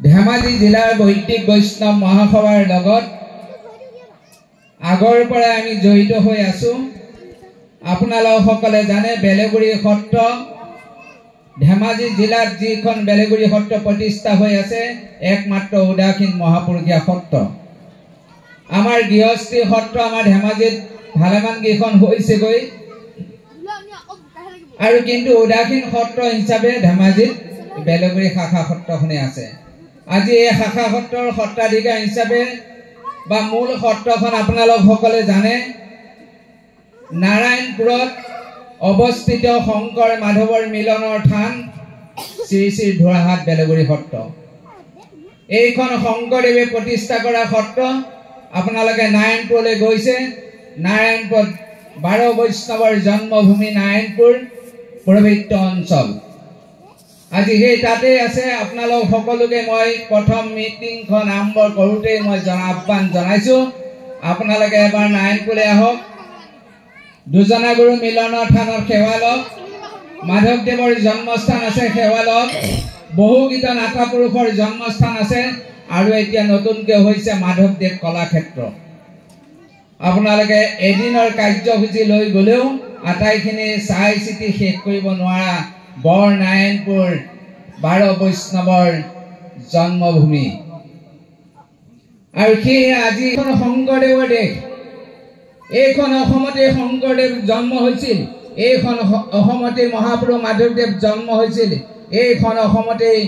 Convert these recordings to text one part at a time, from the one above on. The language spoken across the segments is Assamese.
ধেমাজি জিলাৰ বৈদিক বৈষ্ণৱ মহাসভাৰ লগত আগৰ পৰাই আমি জড়িত হৈ আছো। আপোনালোক সকলে জানে বেলেগুৰি সত্ৰ ধেমাজি জিলাত যিখন বেলেগুৰি সত্ৰ প্ৰতিষ্ঠা হৈ আছে একমাত্ৰ উদাসীন মহাপুৰুষীয়া সত্ৰ। আমাৰ গৃহস্থী সত্ৰ আমাৰ ধেমাজিত ভালেমান কেইখন হৈছেগৈ আৰু কিন্তু উদাসীন সত্ৰ হিচাপে ধেমাজিত বেলেগুৰি শাখা সত্ৰখনে আছে। আজি এই শাখা সত্ৰৰ সত্ৰাধিকাৰ হিচাপে বা মূল সত্ৰখন আপোনালোক সকলে জানে নাৰায়ণপুৰত অৱস্থিত শংকৰ মাধৱৰ মিলনৰ থান শ্ৰী শ্ৰী ধোৰাহাট বেলেগুৰি সত্ৰ। এইখন শংকৰদেৱে প্ৰতিষ্ঠা কৰা সত্ৰ। আপোনালোকে নাৰায়ণপুৰলৈ গৈছে, নাৰায়ণপুৰত 12 বৈষ্ণৱৰ জন্মভূমি নাৰায়ণপুৰ পবিত্ৰ অঞ্চল আজি সেই তাতে আছে। আপোনালোক সকলোকে মই প্ৰথম মিটিংখন আৰম্ভ কৰোঁতেই মই আহ্বান জনাইছোঁ, আপোনালোকে এবাৰ নাৰায়ণপুৰলৈ আহক, দুজনা গুৰু মিলনৰ থানত সেৱা লওক, মাধৱদেৱৰ জন্মস্থান আছে সেৱা লওক, বহুকেইজন আতাপুৰুষৰ জন্মস্থান আছে আৰু এতিয়া নতুনকৈ হৈছে মাধৱদেৱ কলাক্ষেত্ৰ। আপোনালোকে এদিনৰ কাৰ্যসূচী লৈ গ'লেও আটাইখিনি চাই চিতি শেষ কৰিব নোৱাৰা বৰ নাৰায়ণপুৰ 12 বৈষ্ণৱৰ জন্মভূমি। আৰু সেয়ে আজি এইখন শংকৰদেৱৰ দেশ, এইখন অসমতে শংকৰদেৱ জন্ম হৈছিল, এইখন অসমতে মহাপুৰুষ মাধৱদেৱ জন্ম হৈছিল, এইখন অসমতেই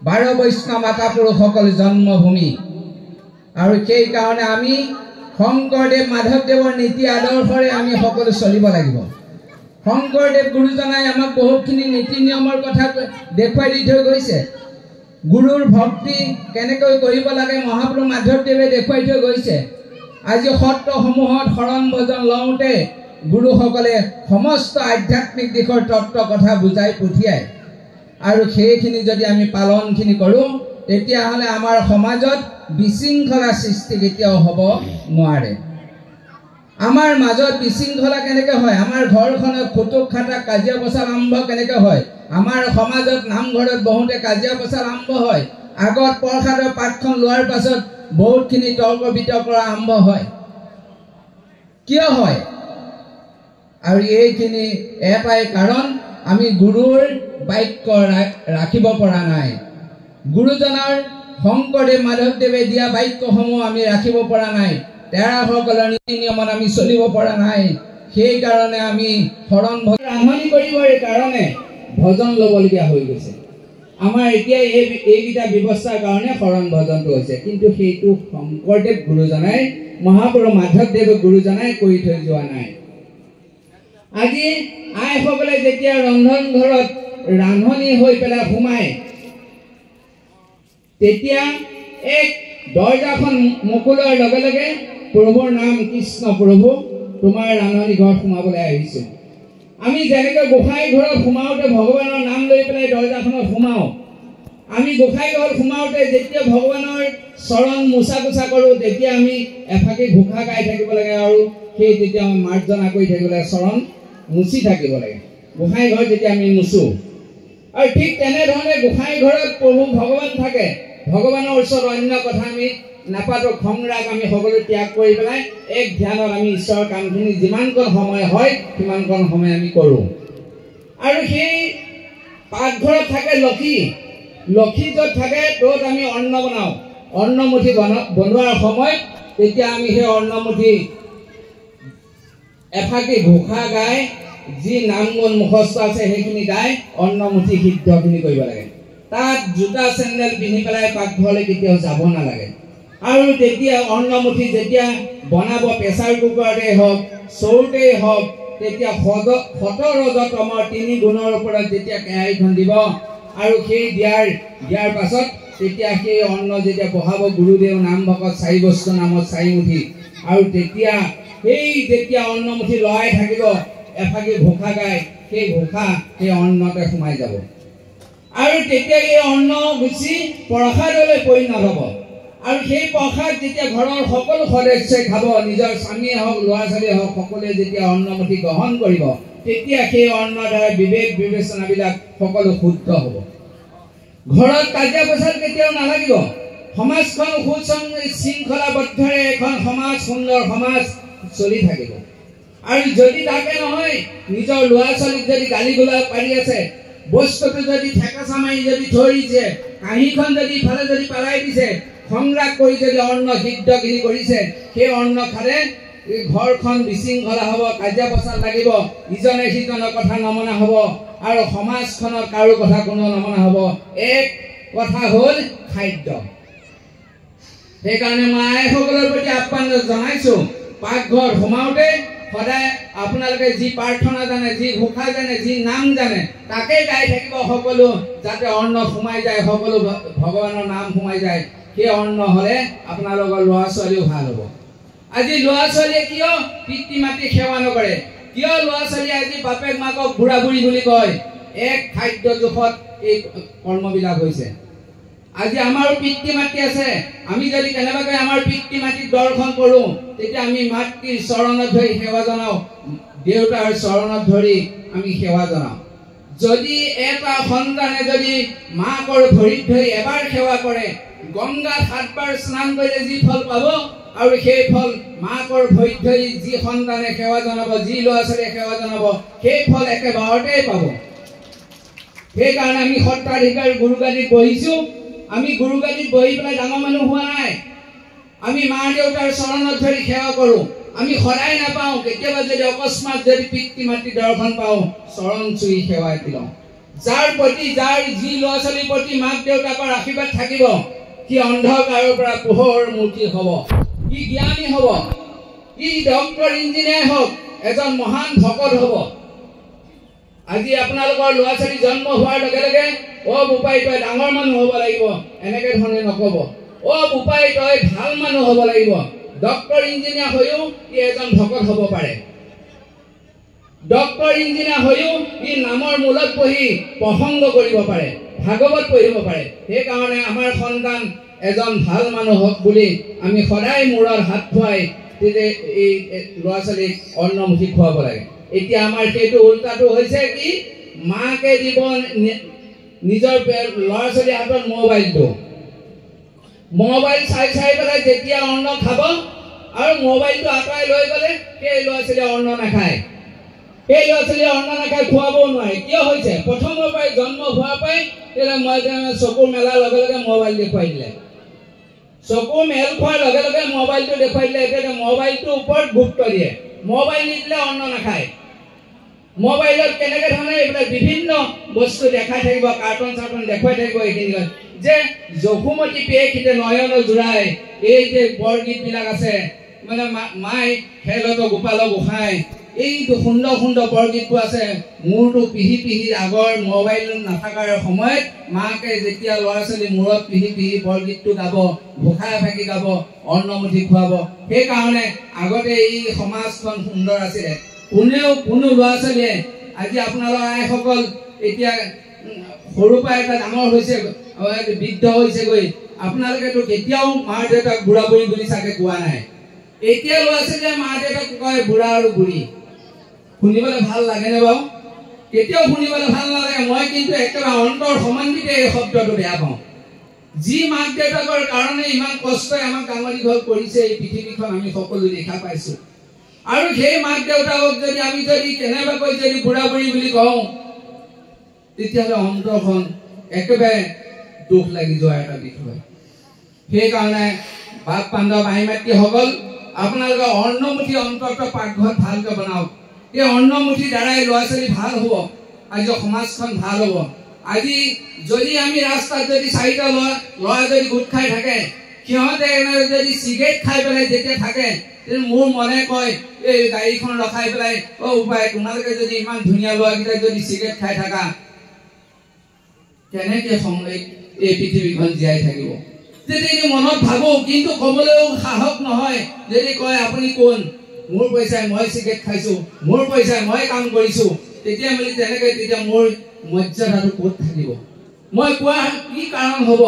12 বৈষ্ণৱ মাতাপুৰুষসকল জন্মভূমি। আৰু সেইকাৰণে আমি শংকৰদেৱ মাধৱদেৱৰ নীতি আদৰ্শৰে আমি সকলো চলিব লাগিব। শংকৰদেৱ গুৰুজনাই আমাক বহুতখিনি নীতি নিয়মৰ কথা দেখুৱাই দি থৈ গৈছে। গুৰুৰ ভক্তি কেনেকৈ কৰিব লাগে মহাপুৰুষ মাধৱদেৱে দেখুৱাই থৈ গৈছে। আজি সত্ৰসমূহত শৰণ ভজন লওঁতে গুৰুসকলে সমস্ত আধ্যাত্মিক দিশৰ তত্ত্ব কথা বুজাই পঠিয়ায় আৰু সেইখিনি যদি আমি পালনখিনি কৰোঁ তেতিয়াহ'লে আমাৰ সমাজত বিশৃংখলা সৃষ্টি কেতিয়াও হ'ব নোৱাৰে। আমাৰ মাজত বিশৃংখলা কেনেকৈ হয়, আমাৰ ঘৰখনত খুটুক খাটাক কাজিয়া পেচাল আৰম্ভ কেনেকৈ হয়, আমাৰ সমাজত নামঘৰত বহুতে কাজিয়া পেচাল আৰম্ভ হয়, আগত প্ৰসাদৰ পাতখন লোৱাৰ পাছত বহুতখিনি তৰ্ক বিতৰ্ক আৰম্ভ হয়, কিয় হয়? আৰু এইখিনি এটাই কাৰণ, আমি গুৰুৰ বাক্য ৰাখিব পৰা নাই। গুৰুজনাৰ শংকৰদেৱ মাধৱদেৱে দিয়া বাক্যসমূহ আমি ৰাখিব পৰা নাই, তেৰাসকলৰ নীতি নিয়মত আমি চলিব পৰা নাই। সেইকাৰণে আমি শৰণ ৰান্ধনি কৰিবৰ কাৰণে ভজন ল'বলগীয়া হৈ গৈছে। আমাৰ এতিয়া এইকেইটা ব্যৱস্থাৰ কাৰণে শৰণ ভজনটো হৈছে, কিন্তু সেইটো শংকৰদেৱ গুৰুজনাই মহাপুৰুষ মাধৱদেৱ গুৰুজনাই কৰি থৈ যোৱা নাই। আজি আইসকলে যেতিয়া ৰন্ধন ঘৰত ৰান্ধনি হৈ পেলাই সোমায় তেতিয়া এক দৰ্জাখন মুকুলোৱাৰ লগে লগে প্ৰভুৰ নাম কৃষ্ণ প্ৰভু তোমাৰ ৰান্ধনি ঘৰত সোমাবলৈ আহিছোঁ। আমি যেনেকৈ গোসাঁই ঘৰত সোমাওঁতে ভগৱানৰ নাম লৈ পেলাই দৰ্জাখনত সোমাওঁ, আমি গোসাঁই ঘৰত সোমাওঁতে যেতিয়া ভগৱানৰ চৰণ মোচা কোচা কৰোঁ তেতিয়া আমি এফাকি ঘোষা গাই থাকিব লাগে আৰু সেই তেতিয়া আমি মাৰ্জনা কৰি থাকিব লাগে, চৰণ মুচি থাকিব লাগে গোসাঁই ঘৰত যেতিয়া আমি মুচোঁ। আৰু ঠিক তেনেধৰণে গোসাঁই ঘৰত প্ৰভু ভগৱান থাকে, ভগৱানৰ ওচৰত অন্য কথা আমি নাপাতো, খং ৰাগ আমি সকলো ত্যাগ কৰি পেলাই এক ধ্যানত আমি ঈশ্বৰৰ কামখিনি যিমানকণ সময় হয় সিমানকণ সময় আমি কৰোঁ। আৰু সেই পাকঘৰত থাকে লক্ষী, লক্ষী য'ত থাকে ত'ত আমি অন্ন বনাওঁ। অন্নমুঠি বনোৱাৰ সময়ত তেতিয়া আমি সেই অন্নমুঠি এফাকি ঘোষা গাই যি নাম গুণ মুখস্থ আছে সেইখিনি গাই অন্নমুঠি সিদ্ধখিনি কৰিব লাগে। তাত জোতা চেণ্ডেল পিন্ধি পেলাই পাকঘৰলৈ কেতিয়াও যাব নালাগে। আৰু তেতিয়া অন্নমুঠি যেতিয়া বনাব প্ৰেছাৰ কুকাৰতেই হওক চৰুতেই হওক তেতিয়া সতৰজতমৰ 3 গুণৰ ওপৰত যেতিয়া কেৰাহীখন দিব আৰু সেই দিয়াৰ পাছত তেতিয়া সেই অন্ন যেতিয়া বহাব গুৰুদেৱ নাম ভকত চাৰি বস্তু নামত চাৰিমুঠি, আৰু তেতিয়া সেই যেতিয়া অন্নমুঠি লৰাই থাকিব এফাকি ঘোষা গাই সেই ঘোষা সেই অন্নতে সোমাই যাব আৰু তেতিয়া এই অন্ন গুচি প্ৰসাদলৈ পৰিণত হ'ব। আৰু সেই প্ৰসাদ যেতিয়া ঘৰৰ সকলো সদস্যই খাব, নিজৰ স্বামীয়ে হওক ল'ৰা ছোৱালীয়ে হওক সকলোৱে যেতিয়া অন্নমুঠি গ্ৰহণ কৰিব তেতিয়া সেই অন্নৰ দ্বাৰা বিবেক বিবেচনাবিলাক সকলো শুদ্ধ হ'ব। ঘৰত কাজিয়া পেচাল কেতিয়াও নালাগিব। সমাজখন সুশৃংখলাবদ্ধৰে এখন সমাজ, সুন্দৰ সমাজ চলি থাকিব। আৰু যদি তাকে নহয়, নিজৰ ল'ৰা ছোৱালীক যদি গালি গোলা পাৰি আছে, বস্তুটো যদি ঠেকাচা মাৰি যদি থৈ দিছে, কাঁহীখন যদি ইফালে যদি পেলাই দিছে, সংগ্ৰাহ কৰি যদি অন্ন সিদ্ধগিৰি কৰিছে, সেই অন্ন খালে ঘৰখন বিশৃংখলা হ'ব, কাজিয়া পেচাল লাগিব, ইজনে সিজনৰ কথা নমনা হ'ব, আৰু সমাজখনৰ কাৰো কথা কোনো নমনা হ'ব। এক কথা হ'ল খাদ্য। সেইকাৰণে মই আইসকলৰ প্ৰতি আহ্বান জনাইছোঁ, পাকঘৰ সোমাওঁতে সদায় আপোনালোকে যি প্ৰাৰ্থনা জানে, যি ঘোষা জানে, যি নাম জানে, তাকে গাই থাকিব সকলো, যাতে অন্ন সোমাই যায়, সকলো ভগৱানৰ নাম সোমাই যায়। সেই অন্ন হ'লে আপোনালোকৰ ল'ৰা ছোৱালীও ভাল হ'ব। আজি ল'ৰা ছোৱালীয়ে কিয় পিতৃ মাতৃ সেৱা নকৰে? কিয় ল'ৰা ছোৱালীয়ে আজি বাপেক মাকক বুঢ়া বুঢ়ী বুলি কয়? এক খাদ্য জোখত এই কৰ্মবিলাক হৈছে। আজি আমাৰো পিতৃ মাতৃ আছে, আমি যদি কেনেবাকৈ আমাৰ পিতৃ মাতৃক দৰ্শন কৰোঁ, তেতিয়া আমি মাতৃৰ চৰণত ধৰি সেৱা জনাওঁ, দেউতাৰ চৰণত ধৰি আমি সেৱা জনাওঁ। যদি এটা সন্তানে যদি মাকৰ ভৰিত ধৰি এবাৰ সেৱা কৰে, গংগাত 7বাৰ স্নান কৰিলে যি ফল পাব, আৰু সেই ফল মাকৰ ভৰিত ধৰি যি সন্তানে সেৱা জনাব, যি ল'ৰা ছোৱালীয়ে সেৱা জনাব, সেই ফল একেবাৰতেই পাব। সেইকাৰণে আমি সত্ৰাধিকাৰ গুৰুগাদীত বহিছোঁ। আমি গুৰুগাদীত বহি পেলাই ডাঙৰ মানুহ হোৱা নাই। আমি মা দেউতাৰ চৰণত ধৰি সেৱা কৰোঁ। আমি সদায় নাপাওঁ, কেতিয়াবা যদি অকস্মাত যদি পিতৃ মাতৃ দৰ্শন পাওঁ, চৰণ চুই সেৱা এটি লওঁ। যাৰ প্ৰতি, যাৰ যি ল'ৰা ছোৱালীৰ প্ৰতি মাক দেউতাকৰ আশীৰ্বাদ থাকিব, সি অন্ধকাৰৰ পৰা পোহৰ মূৰ্তি হ'ব, সি জ্ঞানী হ'ব, সি ডক্টৰ ইঞ্জিনিয়াৰ হওক, এজন মহান ভকত হ'ব। আজি আপোনালোকৰ ল'ৰা ছোৱালী জন্ম হোৱাৰ লগে লগে, অ বোপাই তই ডাঙৰ মানুহ হ'ব লাগিব, এনেকে ধৰণে নক'ব। অ বোপাই তই ভাল মানুহ হ'ব লাগিব। ডক্টৰ ইঞ্জিনিয়াৰ হৈও ই এজন ভকত হ'ব পাৰে, ডক্টৰ ইঞ্জিনিয়াৰ হৈও ই নামৰ মূলত বহি প্ৰসংগ কৰিব পাৰে, ভাগৱত পঢ়িব পাৰে। সেইকাৰণে আমাৰ সন্তান এজন ভাল মানুহ হওক বুলি আমি সদায় মূৰত হাত খুৱাই তেতিয়া এই ল'ৰা ছোৱালীক অন্নমুঠি খুৱাব লাগে। এতিয়া আমাৰ সেইটো উল্টাটো হৈছে কি, মাকে দিব নিজৰ ল'ৰা ছোৱালীৰ হাতত মোবাইলটো, মোবাইল চাই চাই পেলাই যেতিয়া অন্ন খাব, আৰু মোবাইলটো আঁতৰাই লৈ গ'লে সেই ল'ৰা ছোৱালীয়ে অন্ন নাখায়, সেই ল'ৰা ছোৱালীয়ে অন্ন নাখায়, খুৱাবও নোৱাৰে। কিয় হৈছে? প্ৰথমৰ পৰাই জন্ম হোৱাৰ পৰাই মই চকু মেলাৰ লগে লগে মোবাইল দেখুৱাই দিলে, চকু মেল খোৱাৰ লগে লগে মোবাইলটো দেখুৱাই দিলে। এতিয়া মোবাইলটোৰ ওপৰত গুৰুত্ব দিয়ে, মোবাইল নিদিলে অন্ন নাখায়। মোবাইলত কেনেকে ধৰণে এইবিলাক বিভিন্ন বস্তু দেখাই থাকিব, কাৰ্টুন চাৰ্টুন দেখুৱাই থাকিব। এইখিনি যে যশুমতী পেখিতে নয়ন জোৰাই, এই যে বৰগীতবিলাক আছে, মানে মাই খেলত গোপাল গোসাঁই, এইটো সুন্দৰ সুন্দৰ বৰগীতবোৰ আছে। মূৰটো পিহি পিহি আগৰ মোবাইল নাথাকাৰ সময়ত মাকে যেতিয়া ল'ৰা ছোৱালী মূৰত পিহি পিহি বৰগীতটো গাব, গোসাঁই ফাঁকি গাব, অন্নমুঠি খুৱাব। সেইকাৰণে আগতে এই সমাজখন সুন্দৰ আছিলে। কোনেও কোনো ল'ৰা ছোৱালীয়ে আজি আপোনালোকৰ আইসকল এতিয়া সৰুৰ পৰা এটা ডাঙৰ হৈছে, বৃদ্ধ হৈছেগৈ, আপোনালোকেতো কেতিয়াও মা দেউতাক বুঢ়া বুঢ়ী বুলি চাগে কোৱা নাই। এতিয়া ল'ৰা ছোৱালীয়ে মা দেউতাক কয় বুঢ়া আৰু বুঢ়ী। শুনিবলৈ ভাল লাগেনে বাৰু? কেতিয়াও শুনিবলৈ ভাল নালাগে। মই কিন্তু একেবাৰে অন্তৰ সমান্বিতে এই শব্দটো বেয়া পাওঁ। যি মাক দেউতাকৰ কাৰণে ইমান কষ্টই আমাক ডাঙৰ দীঘল কৰিছে, এই পৃথিৱীখন আমি সকলো দেখা পাইছো, আৰু সেই মাক দেউতাকক যদি আমি যদি কেনেবাকৈ যদি বুঢ়া বুঢ়ী বুলি কওঁ, তেতিয়াহ'লে অন্তৰখন একেবাৰে দুখ লাগি যোৱা এটা বিষয়। সেইকাৰণে বাপ বান্ধৱ আই মাতৃসকল, আপোনালোকে অন্নমুঠি অন্তত পাকঘৰত ভালকৈ বনাওক। এই অন্নমুঠিৰ দ্বাৰাই ল'ৰা ছোৱালী ভাল হ'ব, আজি সমাজখন ভাল হ'ব। আজি যদি আমি ৰাস্তাত যদি চাৰিটা ল'ৰা যদি গোট খাই থাকে, সিহঁতে এনেদৰে যদি চিগাৰেট খাই পেলাই যেতিয়া থাকে, মোৰ মনে কয় এই গাড়ীখন ৰখাই পেলাই, অ উপায় তোমালোকে যদি ইমান ধুনীয়া ল'ৰাকেইটাই যদি চিগাৰেট খাই থাকা, কেনেকে এই পৃথিৱীখন জীয়াই থাকিব? যদি মনত ভাবো, কিন্তু ক'বলৈও সাহস নহয়। যদি কয় আপুনি কোন, মোৰ পইচাই মই চিগাৰেট খাইছো, মোৰ পইচাই মই কাম কৰিছো, তেতিয়া বুলি তেনেকে তেতিয়া মোৰ মৰ্যাদাটো ক'ত থাকিব? মই কোৱা কি কাৰণ হ'ব?